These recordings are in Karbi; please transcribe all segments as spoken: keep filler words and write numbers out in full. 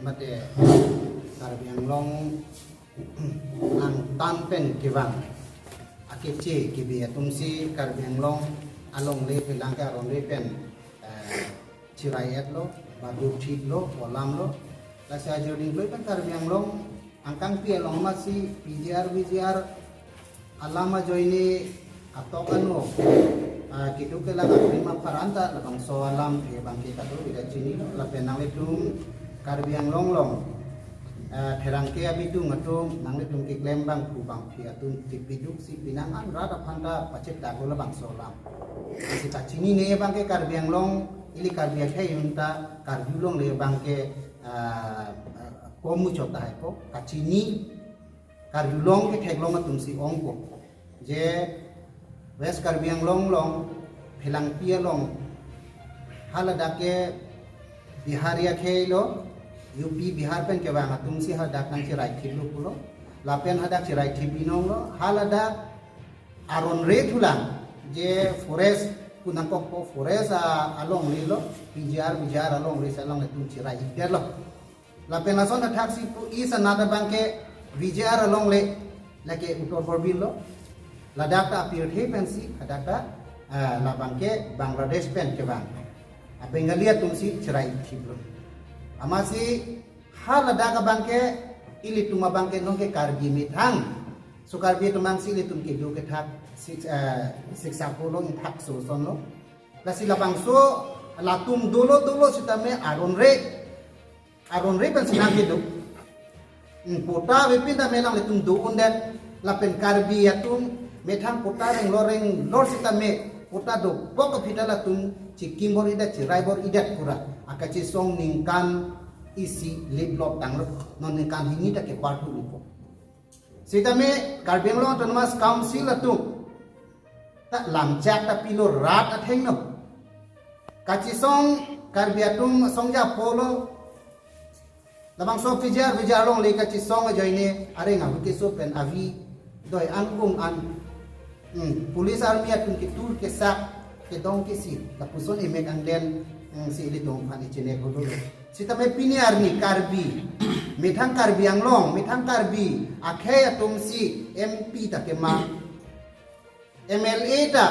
Mate Karbi Anglong angtan pen kevang akeche kebi atumsi Karbi Anglong alongle phelang ke aron re pen, eh, chirai-etlo, ba dukthitlo, polamlo. Lasi ajo dingkloi pen Karbi Anglong angkangpi along masi P G R, V G R alam ajoine atok ano, ah, keduk kelang aprim apharanta labangso alam ke abangke kadokave ta chinilo, lapen nanglitum Karbi Anglong along, ah, therangke abidung atum nanglitum keklem bangphu bangphi atum tipiduksi penang an rat aphanta pachethaklo labangso alam. Lasi kachinine abangke Karbi Anglong ili Karbi akhei unta karjulongle abangke, ah, ah, komuchot tahai ko kachini karjulong ketheklong atumsi ongpo. Je West Karbi Anglong along phelangpi along haladak ke Bihari akheilo, U P Bihar pen kevang atumsi haladak nangchiraithiplo pulo. Lapen hadak chiraithip binonglo, haladak aron re thulang je forest kunangkokpo forest a, alonglelo, P G R, V G R alongle si alongle atum chirai-ikdetlo. Lapen lason athaksi pu-i sanat abangke V G R alongle, lake Uttar Borbil lo, ladak ta apirthe pensi, hadak ta, ah, labangke Bangladesh pen kevang a Bengali atumsi chirai-ikthiplo. Amatsi haladak abangke ilitum abangke nonke Karbi methang. So Karbi atum angsi ilitum kedo kethak sik-, eh, siksa pulo ingthak so sonlo. Lasi labangso latum dolo dolo sitame aron re aron re pensi nangkedo. Hmm, patta avepin tame alanglitum do-undet, lapen Karbi atum methang patta renglor renglor sitame patta dokok aphi ta latum chikim bor-idet, chirai bor-idet pura. Akachesong ningkan isi lip lop tanglo, non ningkan hini ta kepar thu lipo. Sitame Karbi Anglong Autonomous Council atum ta lamchak ta pilo rat athengno. Kachesong Karbi atum songja polo. Labangso P G R, P G R alongle kachesong ajoine areng ahu keso pen avi doi angbong an. Hmm, police army atum ketur kesak kedong kesi lapuson emek angden, hmm, si ilitum aphan ichine holo. Sitame pini arni Karbi, methang Karbi Anglong, methang Karbi akhei atumsi M P ta keman, M L A ta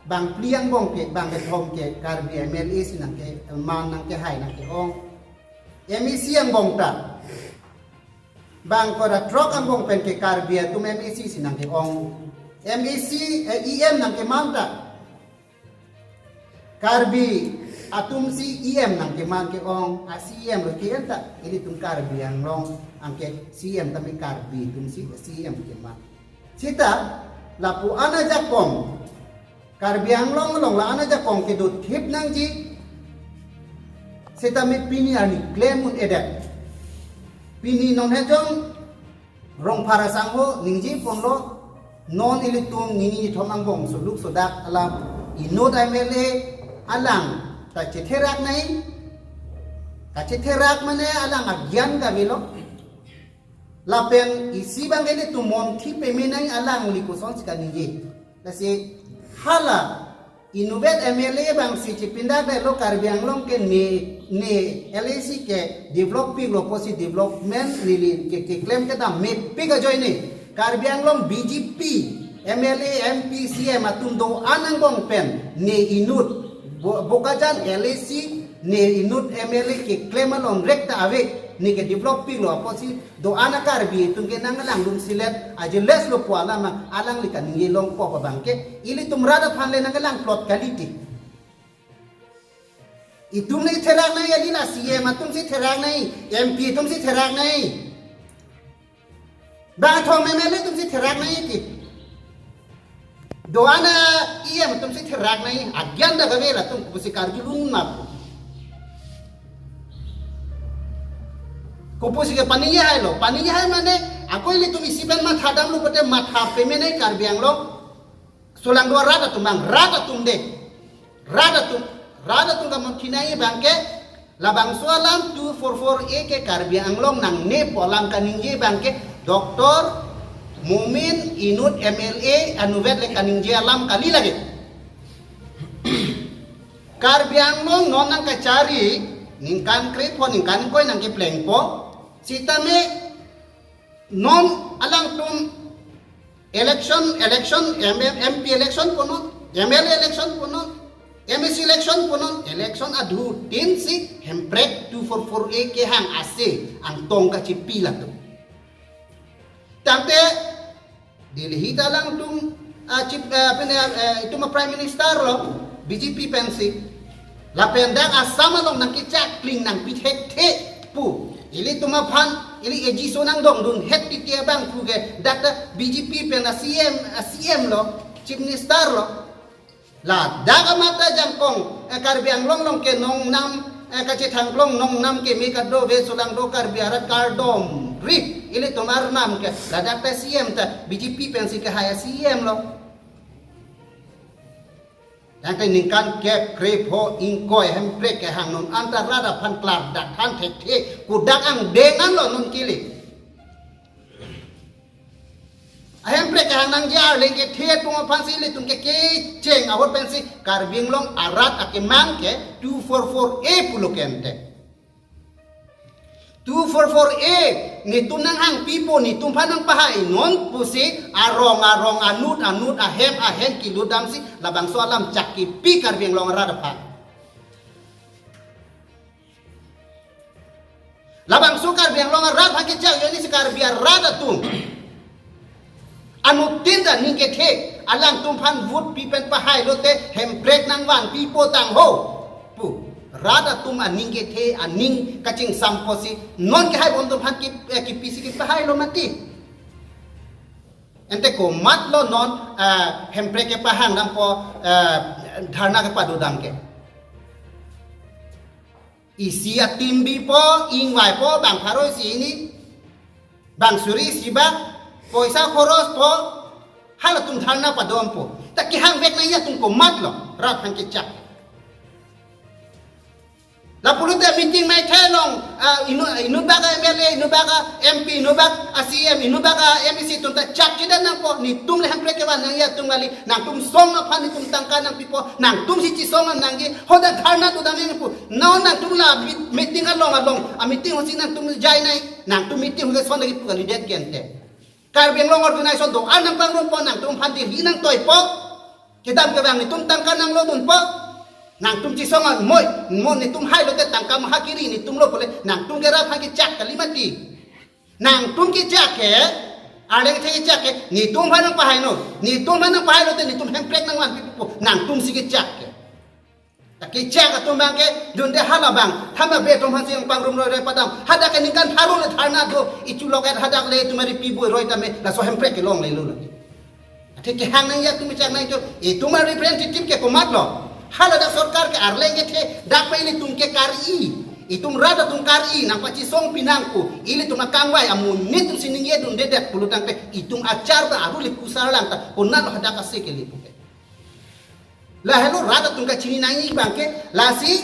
bang phli angbong ke, bang kethom ke Karbi M L A si nangkeman, nangkehai, nangke-ong. M A C angbong ta bang kora throk angbong pen ke Karbi atum M A C si nangke-ong. M A C, eh, E M nangkeman ta Karbi atumsi E M nangkeman ke-ong, a C E M lo ke-en ta, ilitum Karbi Anglong angke C E M tame Karbi atumsi C E M keman. Sita lapu-an ajakong, Karbi Anglong along la-an ajakong kedothip nangji, sitame pini arni klem un-edet. Pini non hejong Rongphar asangho ningje ponlo, non ilitum nini nithom angbong soluk sodak alam inut M L A alang ta chetherak nai, kachetherak mane alang agyan kavelo. Lapen isi abang ilitum monthi peme nai, alangli kosonsi kaningje. Lasi hala inutvet M L A abangsi chepindakdetlo Karbi Anglong ke ne, ne L A C ke develop piklo pusi development neli ke, keklem kedam mepik ajoine Karbi Anglong B J P M L A, M P, C M atum do-an angbong pen ne inut Bo-, Bokajan L A C ne inut M L A keklem along rek ta ave, ne ke develop piklo pusi do-an a Karbi atum ke nanglangdun silet, ajeles lo pu alam alangli kaningje longpo abangke, ilitum rat aphan le nanglang plot kalite. Itum le therak nai, alila C M atumsi therak nai, M P atumsi therak nai. Bang thom M L A atumsi therak nai ti. Do-an a E M atumsi therak nai, agyan ta kave latum kopusi karjulun ma pu. Kopusi ke paningje hailo, paningje hai mane, ako ilitum isi pen matha damlo pute matha peme nai Karbi Anglong. Solangdo rat atum bang, rat atum de. Rat atum, rat atum kamonthi nai abangke, labangso alam two four four A ke Karbi Anglong nangne pu alam kaningje abangke, Doctor Momin inut M L A anutvet le kaningje alam kali lake. Karbi Anglong non nangkachari, ningkan krepho, ningkan ingkoi nangkeplengpo. Sitame non alangtum election, election, M-, M P election punon, M L A election punon, M A C election punon, election adhutin si Hemprek two four four A kehang ase angtong kachipi latum. Tangte Delhi ta alangtum, ah, chief, ah, pene, ah, itum a Prime Minister lo, B J P pensi. Lapen dak Assam along nangkechakling nangpi thekthe pu. Ilitum aphan, ili A G so nangdongdunhet titi abang pu ke, dak ta B J P pen a C M, a C M lo, Chief Minister lo. Ladak amat ta jangkong, eh, Karbi Anglong along ke nongnam, eh, kachethangklong nongnam keme kadokave, solang do Karbi arat kardom ri, ilitum arnam ke, ladak ta C M ta B J P pensi kehai a C M lo. Tangte ningkan kep krepho ingkoi Hemprek kehang non anta rat aphan klardak than thekthe, kodak angdeng anlo non kili. A Hemprek kehang nangji arleng kethe atum aphansi ilitum ke kecheng ahut pensi Karbi Anglong arat akemang ke two four four A pulo kente. Two four four A netum nanghangpipo, netum aphan nangpahainon pusi arong arong, anut anut, ahem ahem kelut damsi labangso alam chakkipi Karbi Anglong arat aphan. Labangso Karbi Anglong arat aphan kechak ajoine si Karbi arat atum anuttin ta aning kethe, alangtum aphan vote pipen pahai lote Hemprek nangvanpipo tangho pu. Rat atum aning kethe, aning kachingsampo si non kehai bom atum aphan ki, eh, kipisi kepahailo mati. Ante komatlo non, eh, Hemprek kepahang dampo, eh, dharna kepadodam ke. Isi atim bipo, ingvaipo, bang pharo isi hini, bang suri isi bak, poisa khorospo, halatum dharna padompo. Ta kehangvek nangji atum komatlo, rat aphan kechak. Lapulote meeting maithai along, ah, inu, inut bak a M L A, inut bak a M P, inut bak a C M, inut bak a M A C atum ta chak chidan nangpo, netum le Hemprek kevan nangji atum kali, nangtum song aphan netum tangka nangpipo, nangtum si chesong nangji, hadak dharna dodam nangpo. Non nangtum la meet-, meeting along along, a meeting hosi nangtum jai nai, nangtum meeting hosi son lagi pu kalidet kente. Karbi Anglong organization do-an nangpangrumpo, nangtum aphan Delhi nangtoipo, kedam kevang netum tangka nanglodunpo, nangtum chesong an moi, mo netum hai lote tangka maha kiri netum lo pule, nangtum ke rat aphan kechak kali mati. Nangtum kechak ke, arleng kethe kechak ke, netum aphan nangpahainon, netum aphan nangpahai lote netum Hemprek nangvanpipo, nangtum si kechak ke. Ta kechak atum abang ke, dunde halabang, thama be atum aphansi nangpangrum roiroi padam, hadak ke ningkan pharo le dharna do, ichu loket hadak le itum ari pi bui roi tame, laso Hemprek kelonglelo lagi. Athe kehang nangji atum kechak nangji atum, itum a representative ke komatlo. Haladak sorkar ke arleng kethe, dak pa ilitum ke kari. Itum rat atum kari, nangpachesongpi nangpo. Ilitum akangvai amonit atum si ningjedundedet pulo tangte, itum achar ta aru le kusar lang ta, konatlo hadak ase kelepo ke. Lahelo rat atum kachini nangji abang ke, lasi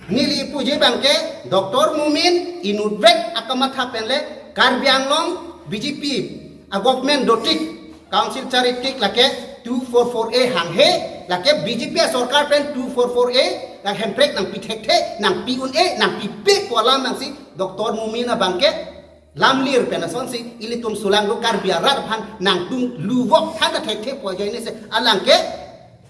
neli puji abang ke, Doctor Momin inutvet akamatha pen le, Karbi Anglong B J P a government dotik, council charitik lake two four four A hanghe, lake B J P a sorkar pen two four four A, la Hemprek nangpi thekthe, nangpi un-e, nangpipe pu alam nangsi, Doctor Momin abang ke, lamlir pen asonsi, ilitum solang do Karbi arat aphan, nangtum luvok than ta thekthe pu ajoine si, alang ke,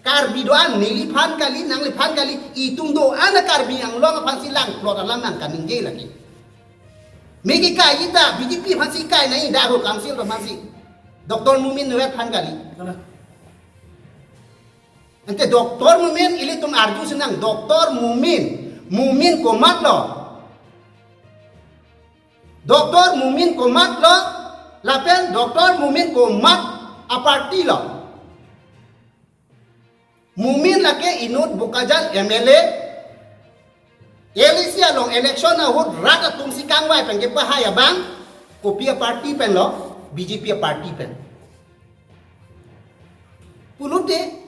Karbi do-an, neliphan kali, nangliphan kali, itum do-an a Karbi Anglong aphansi langplot alam nangkaningje lagi. Megi kai ita, B J P aphansi kai nai, dak ahut council do aphansi. Doctor Momin inutvet aphan kali. Kanan. Ante Doctor Momin ilitum arju sinang, Doctor Momin, Momin komatlo. Doctor Momin komatlo, lapen Doctor Momin komat a party lo. Momin lake inut Bokajan M L A, L A C along election ahut rat atum si kangvai pen kepahai abang, kopi a party pen lo, B J P a party pen. Pulote,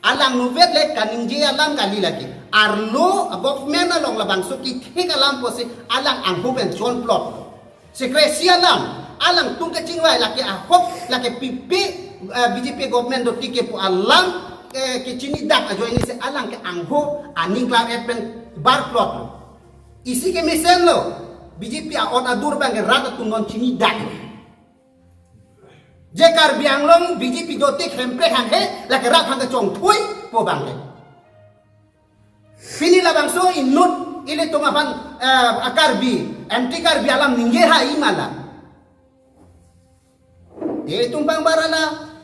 alang inutvet le kaningje alam kali lagi. Arlo a government along labangso kithek alam pusi alang angho pen chonplot. Secrecy alam, alangtum kechingvai lake ahok, lake pipe, eh, B J P government dotik ke pu alam, eh, kechinidak ajoine si alang ke angho, aning klar-et pen barplot lo. Isi ke mesenlo, B J P a-ot adur abang ke rat atum non chinidak. Je Karbi Anglong B J P dotik hemprek hanghe, lake rat hangke chongthui po abang ke. Pini labangso inut ilitum aphan, eh, a-Karbi, anti Karbi alam ningje ha imala. Te itum pangbar ala,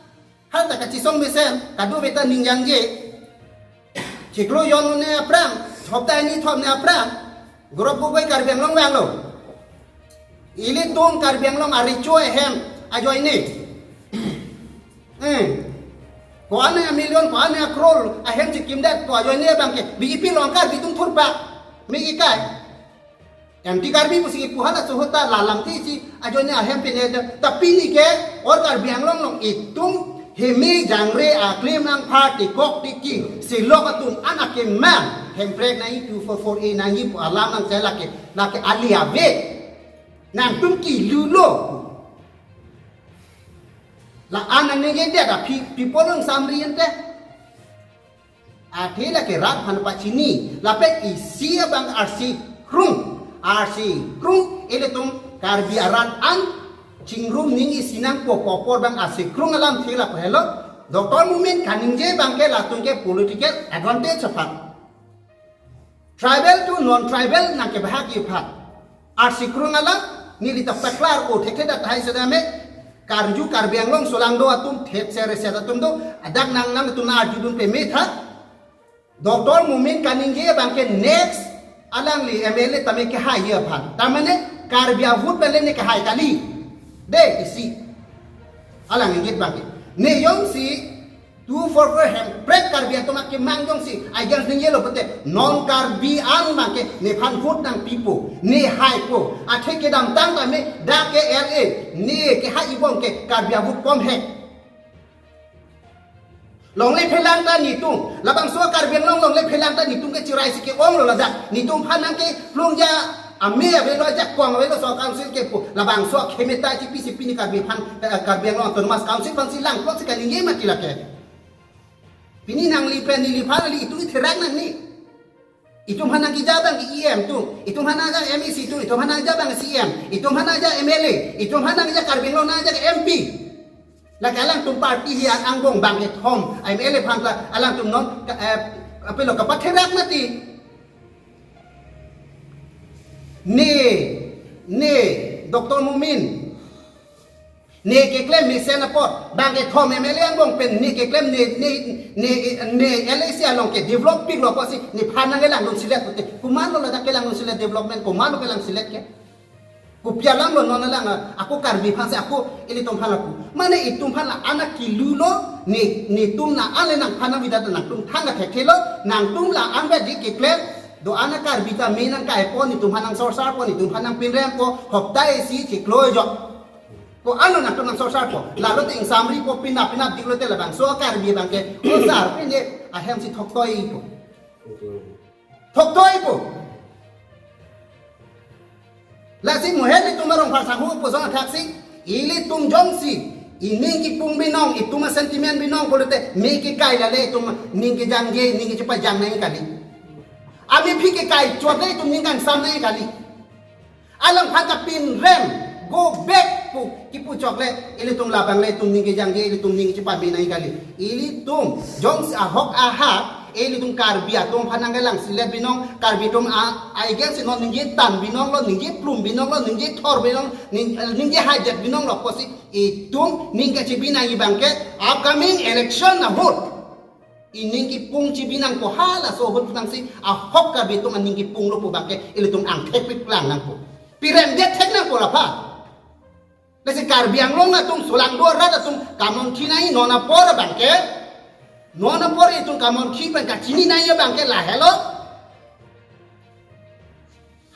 halata kachisong mesen, kadokave ta ningjangje. Chiklo jon ne aphrang, hopta hini thom ne aphrang, Gaurav Gogoi Karbi Anglong vanglo. Ilitum Karbi Anglong arecho ahem ajoine. Eh. Ko-an a-million, ko-an a-crore ahem chikimdet ko ajoine abang ke B J P along Karbi atum thurpa. Me ikai. Anti Karbi pusi kipu halaso ahut ta lalam ti si ajoine ahem pine aja. Tapi pini ke or Karbi Anglong along itum heme jangre aklim nangpha tikok tiki silok atum an akemang hemprek nangji two four four A nangji pu alam nangchai lake, lake ali ave. Nangtum kilulo. La-an nangningjedet a pi-, people along samri ente. Athe lake rat aphan pachini, lapen isi abang arsi krung, arsi krung ilitum Karbi arat an chingrum ning isi nangpo pu apor abang arsi krung alam thila pahelo, Doctor Momin kaningje abang ke latum ke political advantage aphan. Tribal to non-tribal nangkebahagi aphan. Arsi krung alam, neli ta paklar ko thekthe dat hai sedame, karju Karbi Anglong solangdo atum thet sere set atum do, adak nang nangtum arjudun peme tha. Doctor Momin kaningje abang ke next alangli M L A tame kehai aphan. Tamane Karbi a-vote pen le ne kehai kali. De isi. Alang ingjit abang ke. Ne jongsi two four four hemprek Karbi atum akemang jongsi against ningjelo pute non Karbi an abang ke nephan vote nangpipo, ne haipo. Athe kedamtang tame dak ke L A ne kehai ibong ke Karbi a-vote kom he. Longle phelang ta netum, labangso Karbi Anglong longle phelang ta netum ke chirai si ke-onglo lajak. Netum aphan nangkeplungja ame avelo, ajakong avelo, so council kepu. Labangso khemeta chipi si pini Karbi aphan, eh, Karbi Anglong Autonomous Council aphan si langplot si kaningje mati lake. Pini nangli pen neliphan ali itum itherak nangne. Itum aphan nangkeja abang ke E M atum, itum aphan nangja M A C atum, itum aphan nangja abang C M, itum aphan nangja M L A, itum aphan nangja Karbi Anglong nangja M P. Lake alangtum party hi an angbong bang kethom, M L A aphan ta alangtum non, ka-, eh, apilo kapatherak mati. Ne, ne, Doctor Momin. Ne keklem mesen apot, bang kethom M L A angbong pen, ne keklem ne, ne, ne, ne L A C along ke develop piklo apotsi, nephan nangkelangdun silet pute. Komatlo ladak kelangdun silet development, komatlo kelang silet ke. Kopi alamlo non alang, ako Karbi aphan si, ako ilitum aphan lapu. Mane itum aphan la-an kilulo, ne, netum la-an le nangphan nangvedet nangtum thang kathekthelo, nangtum la-an ba di keklem, do-an a-Karbi ta me nangkaipo, netum aphan nangsorsarpo, netum aphan nangpinrempo, hopta isi chiklo jok. Ko-anlo nangtum nangsorsarpo, lalo te ingsamripo, pinap pinap diklo te labangso Karbi abang ke, o sar, pine, ahem si thoktoipo. Thoktoipo. Lasi mohen itum arong pharsanghu pusong athaksi, ilitum jongsi, ining kipung binong, itum a-sentiment binong pulote, me kekai lale itum ning kejangje, ning kechepajang nangji kali. Amephi kekai chot le itum ning kangsam nangji kali. Alangphan kapinrem, go back pu kipu chokle, ilitum labang le itum ning kejangje, ilitum ning chepame nangji kali. Ilitum, jongsi ahok ahak, ilitum Karbi atum aphan nangkelang silet binong, Karbi atum a, against non ningje tan binonglo, ningje plum binonglo, ningje thor binong, ning, ningje haidet binonglo apotsi, itum ning kachebi nangji abang ke, upcoming election ahut. Ining kipung chebi nangpo halaso ahut nangsi ahok Karbi atum aning kipunglo pu abang ke ilitum angthek piklang nangpo. Piremdet thek nangpo lapha. Lasi Karbi Anglong atum solangdo arat atum kamonkhi nangji non apor abang ke. Non apor itum kamonkhi pen kachini nangji abang ke lahelo.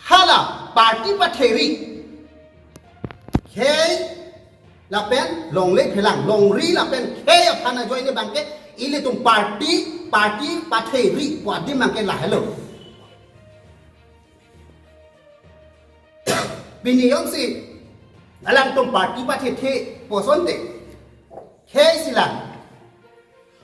Hala party patheri. Khei lapen longle phelang, longri lapen khei aphan ajoine abang ke ilitum party, party patheri pu adim abang ke lahelo. Pini jongsi alangtum party pathethe pu asonte. Khei si lang.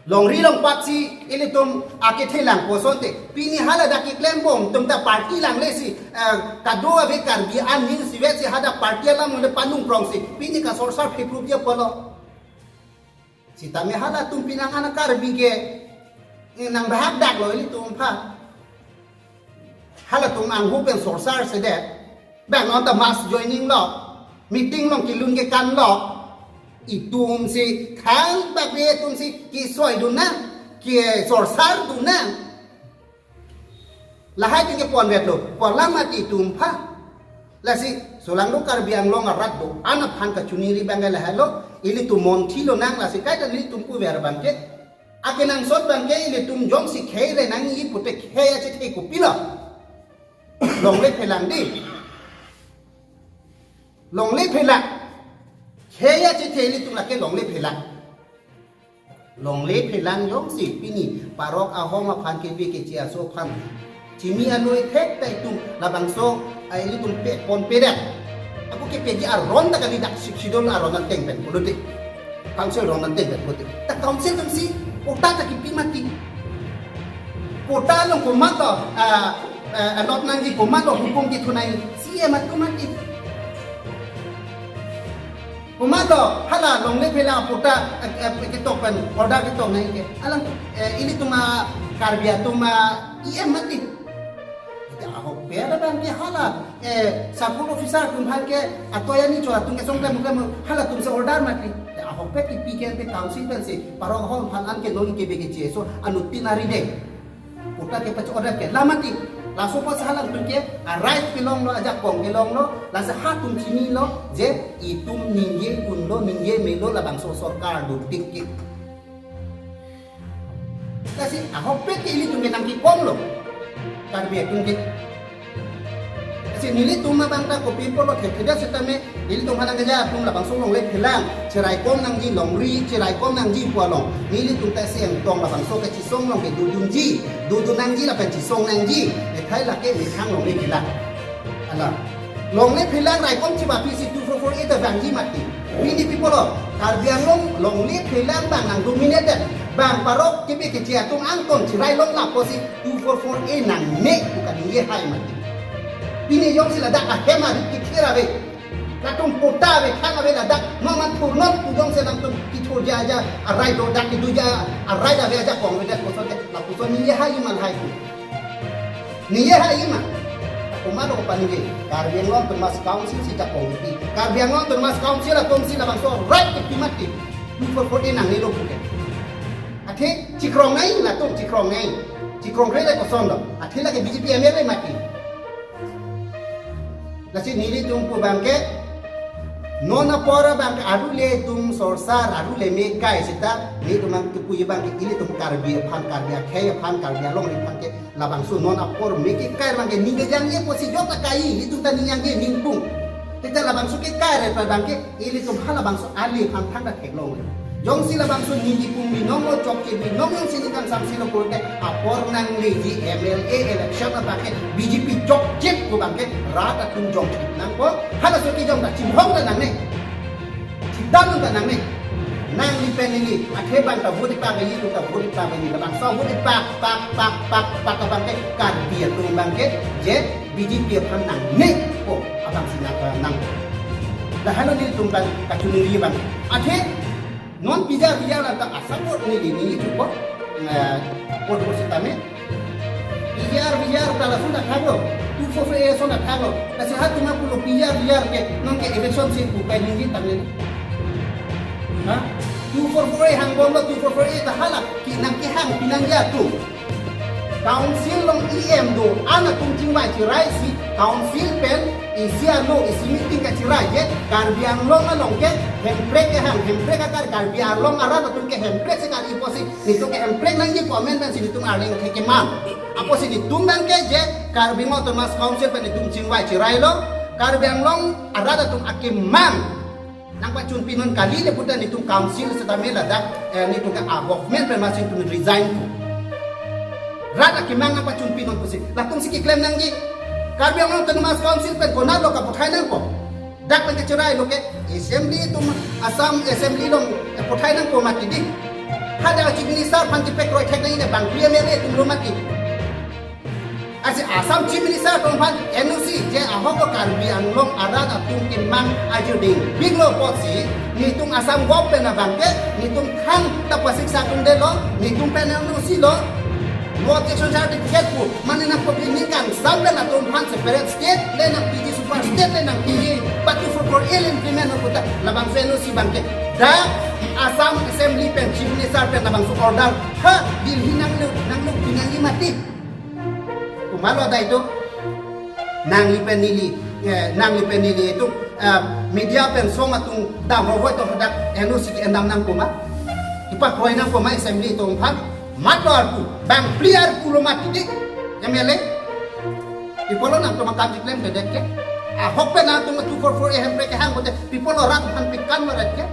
Longri longpat si ilitum akethelang kosonte. Pini hala dak keklembom atum ta party langle si, eh, kado ave Karbi aning sivet si hadak party alam ngule panung prong si. Pini kasorsar phiprup dia polo. Sitame halatum pinang anak Karbi ke, eh, nang bahak dak lo ilitum aphan. Halatum anghu pen sorsar sedet. Bang non ta mass joining lo. Meeting long kelun kekan lo. Itum si thang bakbe itum si kesoi dun nang, kesorsar dun nang. Lahai tin kepon vet lo. Pon lang mati itum aphan. Lasi solangdo Karbi Anglong arat do-an aphan kachiningri abang ke lahai lo. Ilitum monthi lonang, lasi kaita ilitum kuver abang ke. Akenangsot abang ke ilitum jongsi khei re nangji pute khei achethe kopilo. Longle phelang dei. Longle phelang. Khei achethe ilitum lake longle phelang. Longle phelang jongsi pini parok ahom aphan kebi keche aso aphan chimi anoi thek ta itum labangso, ah, ilitum pe ponpe dak. Ako kepeji aron ta kali dak Sixth Schedule aron ateng pen pulote. Council aron ateng pen pulote. Ta council atum si patta ta kipi mati. Patta along komatlo, ah, ah, allot nangji, komatlo hukum kethu nangji, C M atum mati. Komatlo hala longle phelang patta, eh, eh, ketok pen order ketok nangji ke. Alang, eh, ilitum a-Karbi atum a-E M mati. Ita ahokpet abang ke hala, eh, circle officer atum aphan ke atoya ni chora atum ke song klem klem halatum si order mati. Ita ahokpet kipi ke ante council pen si parok ahom aphan an ke non ke bege che so anuttin ari dei. Patta kepachok order ke lamati. Laso apotsi halatum ke a-right kelong lo, ajakong kelong lo, lasi halatum chinilo je itum ningje unlo, ningje melo labangso sorkar dotik ke. Lasi ahokpet ke ilitum ke nangkekom lo. Karbi atum ke. Lasi nelitum abang ta kopi pulo thekthedet setame nelitum alang keja atum labangso longle phelang, cheraikom nangji longri, cheraikom nangji pu along. Nelitum ta si engtong labangso kachisong along ke dodunji, dodun nangji lapen chisong nangji. Methai lake methang longle phelang. Ala. Longle phelang raikom chibapi si two four four A ta vangji mati. Pini pi pulo, Karbi Anglong longle phelang abang nang dominated. Bang parok kebi keche atum angton cherai longlo apotsi two four four A nangne pu kaningje hai mati. Pini jongsi ladak ahem arit kithir ave. Latum patta ave, thang ave ladak. Noman thurnon pu jongsi nangtum kithurja aja a-right do, dak kedoja a-right ave ajakong ave dak kosonte. Lapuson ningje hai ma lahai. Ningje hai ma. Komatlo paningje. Karbi Anglong Autonomous Council si jakong kipi. Karbi Anglong Autonomous Council atum si labangso right kipi mati. Two four four A nangnelo pu ke. Athe chikrong nai latum, chikrong nai. Chikrong kre le koson lo. Athe lake B J P M L A mati. Lasi nelitum pu abang ke non apor abang ke arule atum sorsar, arule me kai seta nelitum abang ke puji abang ke ilitum Karbi aphan, Karbi akhei aphan, Karbi alongri aphan ke labangso non apor me kekai abang ke ning kejangje apotsi jok ta kai, ilitum ta ning jangje ningpung. Seta labangso kekai re abang ke ilitum halabangso ale aphan thangta theklong. Jongsi labangso ningje pung binong lo, chokche binong lo, sini kan samsi lo pulote apor nangleji M L A election abang ke B J P chokchep pu abang ke rat atum jongchep nangpo. Halaso kejong ta chinghong ta nangne. Chidam ta nangne. Nangli pen neli, athe abang ta vote pak neli, ta vote pak neli, labangso vote pak, pak, pak, pak, pak abang ke Karbi atum abang ke je B J P aphan nangne pu abang si nang, nang. Dah halo nelitum abang kachiningri abang. Athe non pijar pijar lata asapot neli neli chupo. Eh, vote ko sitame. Pijar pijar ta lason ta thaklo. Two four four A lason ta thaklo. Lasi halatum pulo pijar pijar ke non ke election si pu kai ningje tang neli. Ha? Two four four A hangbomlo, two four four A ta hala ke nangkehang pinang ya tu. Council along E M do-an atum chingvai cherai si council pen isi arlo isi meeting kacherai je Karbi Anglong along ke hemprek kehang, hemprek akar Karbi Anglong arat atum ke hemprek sekali apotsi nelitum ke hemprek nangji pu amen pen si nelitum arleng ke kemang. Apotsi nelitum abang ke je Karbi Anglong Autonomous Council pen nelitum chingvai cherai lo, Karbi Anglong arat atum akemang nangpachunpi non kali le puta nelitum council setame ladak, eh, nelitum ke a-government pen masi nelitum resign tu. Rat akemang nangpachunpi non pusi. Latum si keklem nangji. Karbi Anglong Autonomous Council pen konatlo kapathai nangpo. Dak pen kacherai lo ke assembly atum, Assam assembly along, eh, pathai nangpo mati dei. Hadak Chief Minister aphan chepekroi thek nangji ne bangphli M L A atum lo mati. Lasi Assam Chief Minister atum aphan N O C je ahok lo Karbi Anglong arat atum kemang ajo ding. Big lo apotsi, netum Assam government abang ke, netum than ta pasik sa atum de lo, netum pen N O C lo, lo objection certificate pu, mane nang kopi ningkan sam pen latum aphan separate state, le nang P G super state, le nang P G, patu for for ill implement ho puta, labangso N O C abang ke. Dak Assam Assembly pen, Chief Minister pen, labangso order, ha, Delhi nanglo, nanglo, pinangji mati. Komatlo adai atum, nangli pen neli, eh, nangli pen neli atum, eh, media pen song atum dam rovoi atum hadak N O C ke-endam nangpo ma. Kipakroi nangpo ma Assembly atum aphan. Matlo arpu, bangphli arpu lo mati di M L A. Pi apotlo nangtum akam keklemkledet ke. Ahok pen nangtum two four four A hemprek kehang pote, pi apotlo rat aphan pikan maret ke.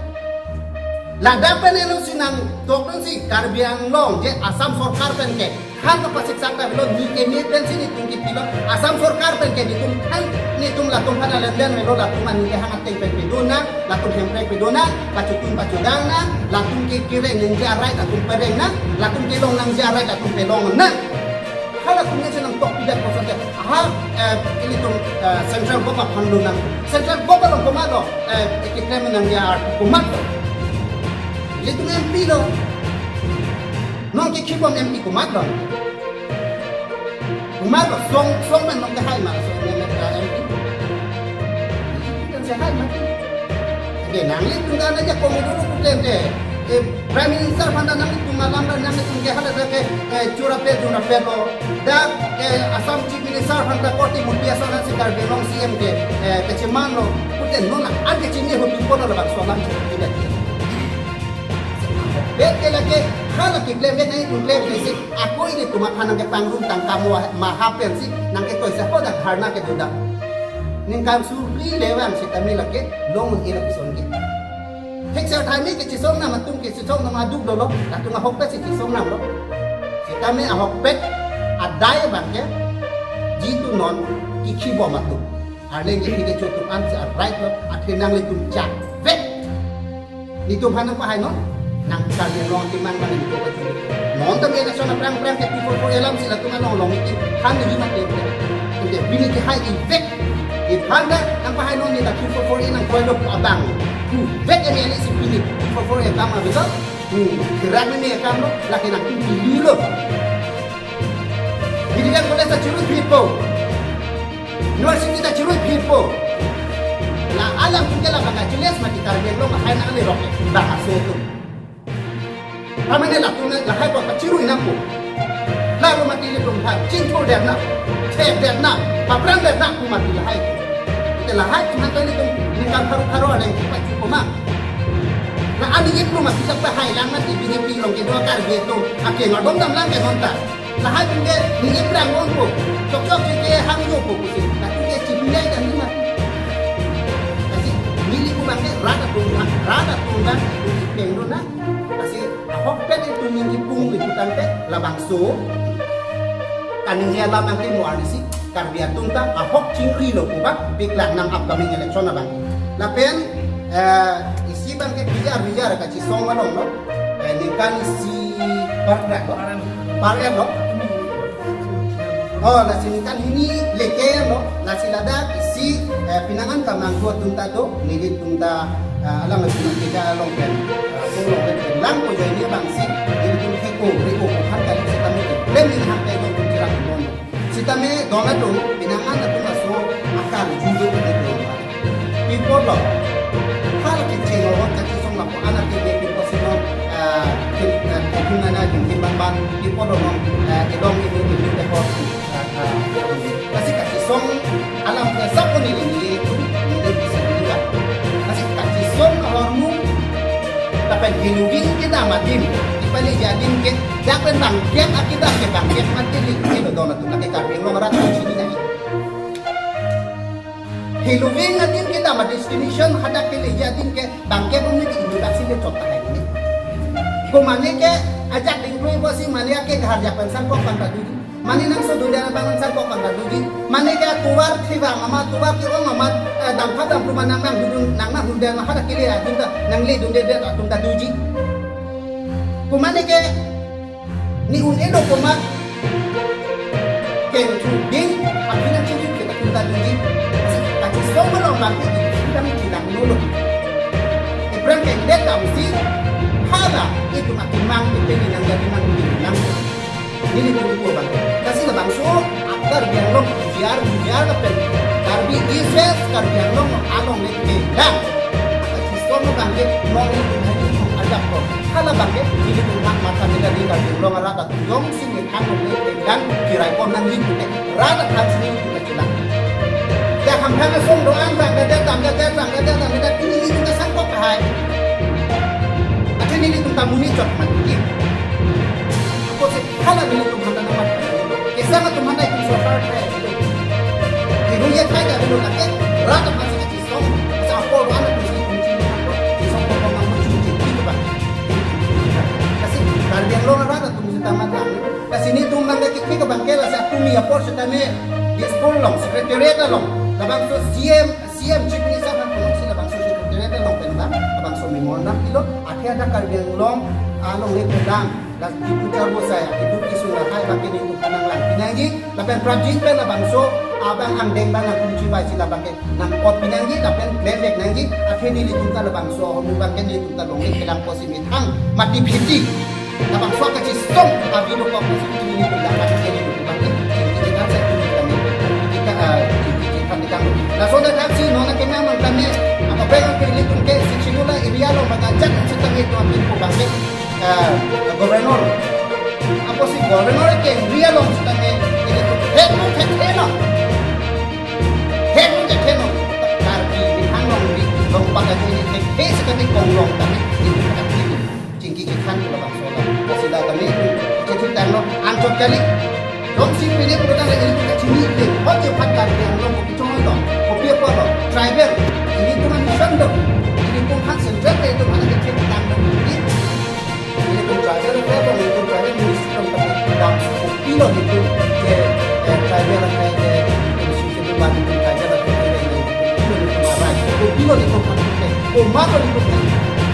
Ladak pen N O C nangtok dunsi Karbi Anglong je Assam sorkar pen ke than ta pasik sa ta avelo, ne keme pensi netum kipilo, Assam sorkar pen ke netum than, netum latum aphan lenden avelo, latum ani kehang ateng pen pidun nang, latum hemprek pidun nang, pachotung pachodang nang, latum ke kereng nangji arai latum pereng nang, latum kelong nangji arai latum pelong nang. Hala atum ne si nangtok pidet koson ke. Aha, eh, ilitum, eh, central government aphan lo nang. Central government along komatlo, eh, keklem nangji arpu komatlo. Ilitum M P lo. Non kekhibom M P komatlo. Komatlo, song, song pen non kehai ma, song pen, eh, M P. Ilitum kehai ma. Oke, nanglitum ta nangja komi dulu problem ke. Eh, Prime Minister aphan ta nanglitum alam ta nanglitum ke hala ta ke, eh, chura pe, chura pe lo. Dak, eh, Assam Chief Minister aphan ta koti muti asal nang si Karbi Anglong C M ke, eh, kecheman lo. Pute non la an kechini ho pi apotlo labangso alam si tidak. Bet ke lake, hala keklem bet nangtum klem ke si. Ako ilitum aphan nangkepangrum tangka mo maha pensi nangketoi sa hadak dharna kedo dak. Ningkan suri le vang sitame lake long un-e lapuson ke. Thik sar thami kechesong nam atum kechesong nam aduk dolo, latum ahokpet si chesong nam lo. Sitame ahokpet adai abang ke, jitu non kekhibom atum. Arleng ke hide chotum an si a right lo, athe nanglitum chak vet. Netum aphan nangpahai non, nang Karbi Anglong atum mang mang netum pachuli. Non tame election aphrang aphrang ke two four four A alam si latum along long iti, han ni mati. Ante pini kehai ivek. Iphan ta nangpahai non ne ta two four four A nangkroi lo pu abang. Pu vek M L A si pini two four four A akam avedet. Hmm, gerak ni akam lo, lake nangtum pili lo. Medical college ta chirui phitpo. University ta chirui phitpo. La alam atum ke labang kachiles mati Karbi Anglong lahai nangle rok bang aso atum. Pamane latum lahai ko kachirui nangpo. Lalu mati ilitum aphan chingthur det nang, thek det nang, paphrang det nang pu mati lahai. Te lahai atum aphan ta ilitum ningkan pharo pharo aleng pachu ko ma. La ani iplu mati sa pahai lang mati B J P along kedo Karbi atum akeng adom dam lang ke non ta. Lahai atum ke ningje prang ongpo, chokchok ke hangjopo pusi. Latum ke chipilai dan lima. Lasi neli pu abang ke rat atum, rat atum dan pengdo na. Lasi ahokpet itum ningje pung ilitum tangte labangso. Kaningje alam abang ke mo arnisi Karbi atum ta ahok chingri lo pu abang, biklang nang upcoming election abang. Lapen, eh, isi abang ke bijar bijar kachesong along lo. Eh, ningkan isi per lo. Per lo. Oh, lasi ningkan hini leke lo. Lasi ladak isi, eh, pinangan kamanghu atum ta do, nelitum ta, eh, alang atum ta along pen, eh, pung along pen, lang ko join ni abang si, nelitum ke ko, riko ko han kali sitame, lem ni han kali ko cherap mon. Sitame don atum, pinangan atum aso akar judo ke do. Pi apotlo. Hal ke cheng lo, kachesong lapu anak ke pi apot si non, eh, kin, eh, kin nana, kin ban ban, pi apotlo non, eh, edong ini, ini, ini, ini, Lasi kachesong alam ke sap ko neli neli itu, neli bisa juga. Lasi kachesong ahormu, lapen hiluving kedam adim, ipali adim ke, dak pen bangkep akedam ke bangkep mati li, itu don atum lake Karbi Anglong rat chini nai. Hiluving adim kedam adestination hadak ke leja adim ke bangkep umni ke introduction ke chot tahai ni. Ko mane ke ajak dingklui bosi mane ke ghar japan sang kok panta duji. Mane nangso dunde abang nangsan kok panta duji. Mane ke tovar thivang amat, tovar ke ong amat, eh, damkha damkru ma nang nanghudun, nang nanghudun ma hadak kele atum ta, nangle dunde det atum ta duji. Komat ne ke, ne un-e lo komat, kengthu ding, aphi nangchingki ke ta kinta ding. Kachesong along bang ke, kita mi kilang nolo. Aphrang ke det damsi, hala, itum akemang, itum ni nang jadi nang, nang. Nelitum pu bang. Lasi labangso, Karbi Anglong, biar, biar lapen. Karbi East West, Karbi Anglong, along le kelang. Kachesong bang ke, non itum hari itum ajak ko. Hala bang ke, nelitum mat mata kita di Karbi Anglong arat atum jongsi methang along le kelang, kirai pon nangji pu ke. Rat aphan si nelitum kachelang. Ya, hamphang asong do-an bang, det dam, det dam, det dam, det dam, pini nelitum ta sangkok kahai. Athe nelitum ta monit chot mati. Ako se hala nelitum handa namat. Kesa ma tum handa itum sorkar hai. Iru ye khai ka dulu kake, rat aphan si kachesong. Sa ako do-an atum si kunci, chisong ko ko ma kunci, chinti ke bang. Lasi Karbi Anglong arat atum si ta mata. Lasi nelitum nang ke ke ke bang ke, lasi atum mi apor seta me Dispur along, Secretariat along, labangso C M, C M Chief Minister aphan kono si labangso Secretariat along pen bang, labangso memorandum pilo, athe ada Karbi Anglong along le pen bang, lasi itum charbo saya, itum kisung lahai bang ke nelitum aphan nanglang pinangji, lapen prajin pen labangso abang angdeng bang nangkunci bai si labang ke nang-ot pinangji, lapen claim back nangji, athe nelitum ta labangso ahormu bang ke nelitum ta longle kelang ko si methang mati phiti. Labangso kachesong abi do ko ko si nelitum ta mati ke nelitum bang ke. Kita sa kita kami. Kita, ah, kita, kita, kita. Laso dak si non akemang kami, apa bang ke nelitum ke si Chikula area along bang ajak si kami itu api ko bang ke. Ah, governor. Apotsi governor ke area along sitame, ini tu het mu het heno. Het mu het heno. Karbi di hanglong di, long baka ini het he sitame konglong tame, ini tak ini. Chingki chikhan ko labangso la. Kasi la tame, chingki tanglo, anchot kali. Jongsi pini ko tang ini ka chini le, hot je phat Karbi Anglong ko kichong lo, kopi apa lo, tribal, ilitum an mission do, ilitum an central, ilitum an ke chek tang do, ini, ilitum tribal affair lo, ilitum tribal ministry lo, tapi dam kopilo ilitum ke, eh, tribal affair ke, ilitum si ke buat ilitum tribal affair ke, ilitum kopilo ilitum arai, kopilo ilitum an ke, komat ilitum ke,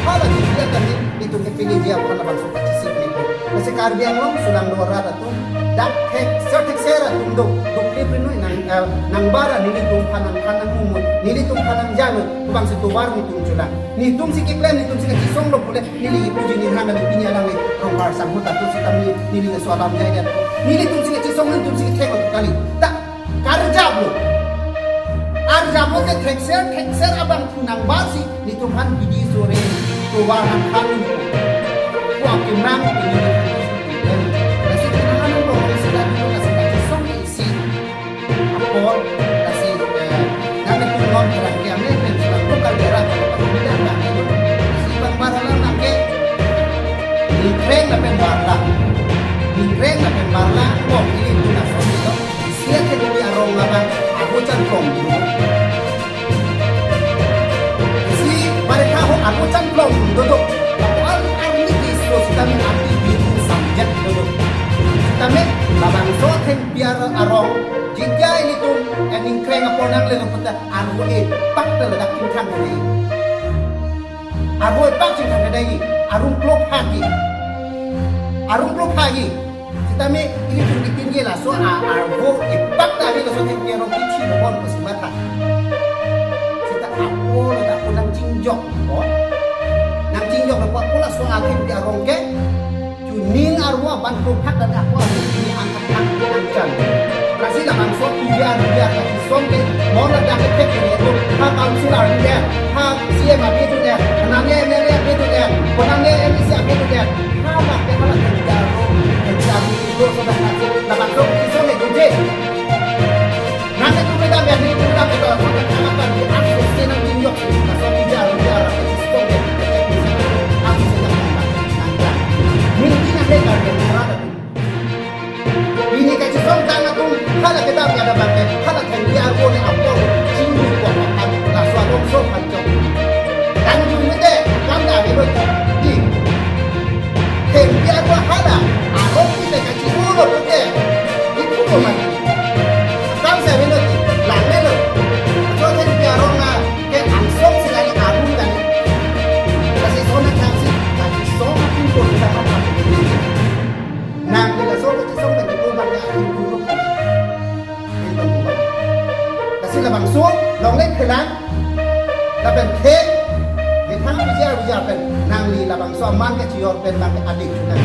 hala dia tadi, ilitum ke pini dia phan labangso pachisi ilitum. Lasi Karbi Anglong sulang do arat atum, dak thekser thekser atum do, dukli prinoi nang, eh, nang bara nelitum phan nang phan nang mumut, nelitum phan nang jalo, bangsi tovar nelitum chulang. Nelitum si keklem, nelitum si kachesong lo pule, neli ipuji ni hang neli pini alang ni, rong kar sangkut atum si kami, neli ngeso alam jai dia. Nelitum si kachesong, nelitum si kethek lo kali. Dak, karjap lo. Arjap lo ke thekser, thekser abang nang basi, nelitum phan bidi sore, tovar nang phan. Ko akemang, ini, ini, ini. Lasi kenangan lo, lasi tadi lo, lasi kachesong isi. Apor, lasi, eh, nang itu non terang ke ame, pen sudah bukan daerah, kalau pada bilang, nang itu, si bang bara lang nang ke, ningkreng lapen barlang. Ningkreng lapen barlang, kong ilitum lason itu, isi akhir di arong labang, aku chan kong dulu. Isi mereka ho aku chan kong dulu. Aku an arni di so sitame arti bitu samjak dulu. Sitame labangso thengpi arong, jika ilitum, eh, ningkreng apor nang lelo puta, arvo epak ta ladak tingkang dei. Arvo epak tingkang dei, arung klop hagi. Arung klop hagi. Sitame ilitum kitin ye laso a, arvo epak ta ave laso thengpi arong kithi lo bon ko si mata. Sita ako ladak ko nang chingjok ko. Nang chingjok ko, ko laso akhir di arong ke. Chuning arvo aban ko phak dan ako arvo ini angkat angkat angkat. Lasi labangso P V R, P V R lagi som ke, mo ladak ke ke itu, ha council arni der, ha C M abi tu der, nane M L A abi tu der, nane M C abi tu der, ha bak ke ha lagi der, itu sudah lagi, labangso kisom itu je. Nang itu beda beda, itu beda beda, maka kalahkan di aksi senang tinjok, laso P V R, P V R, itu stop ya, itu bisa, aksi senang tinjok, nang ya. Mungkin ada yang ada yang kurang. Ini kachisong tang atum, hala kita ada bangke, hala thengpi arvo ne apor, chinglu ko apa, laso atum so pancok. Tang jumete, kam da belo, di. Thengpi arvo hala, arvo kita kachingulo pute, itu ko mati. Bangso longle khelang lapen khei methang puja puja pen nangli labangso aman ke chiyor pen bang ke adik chunang.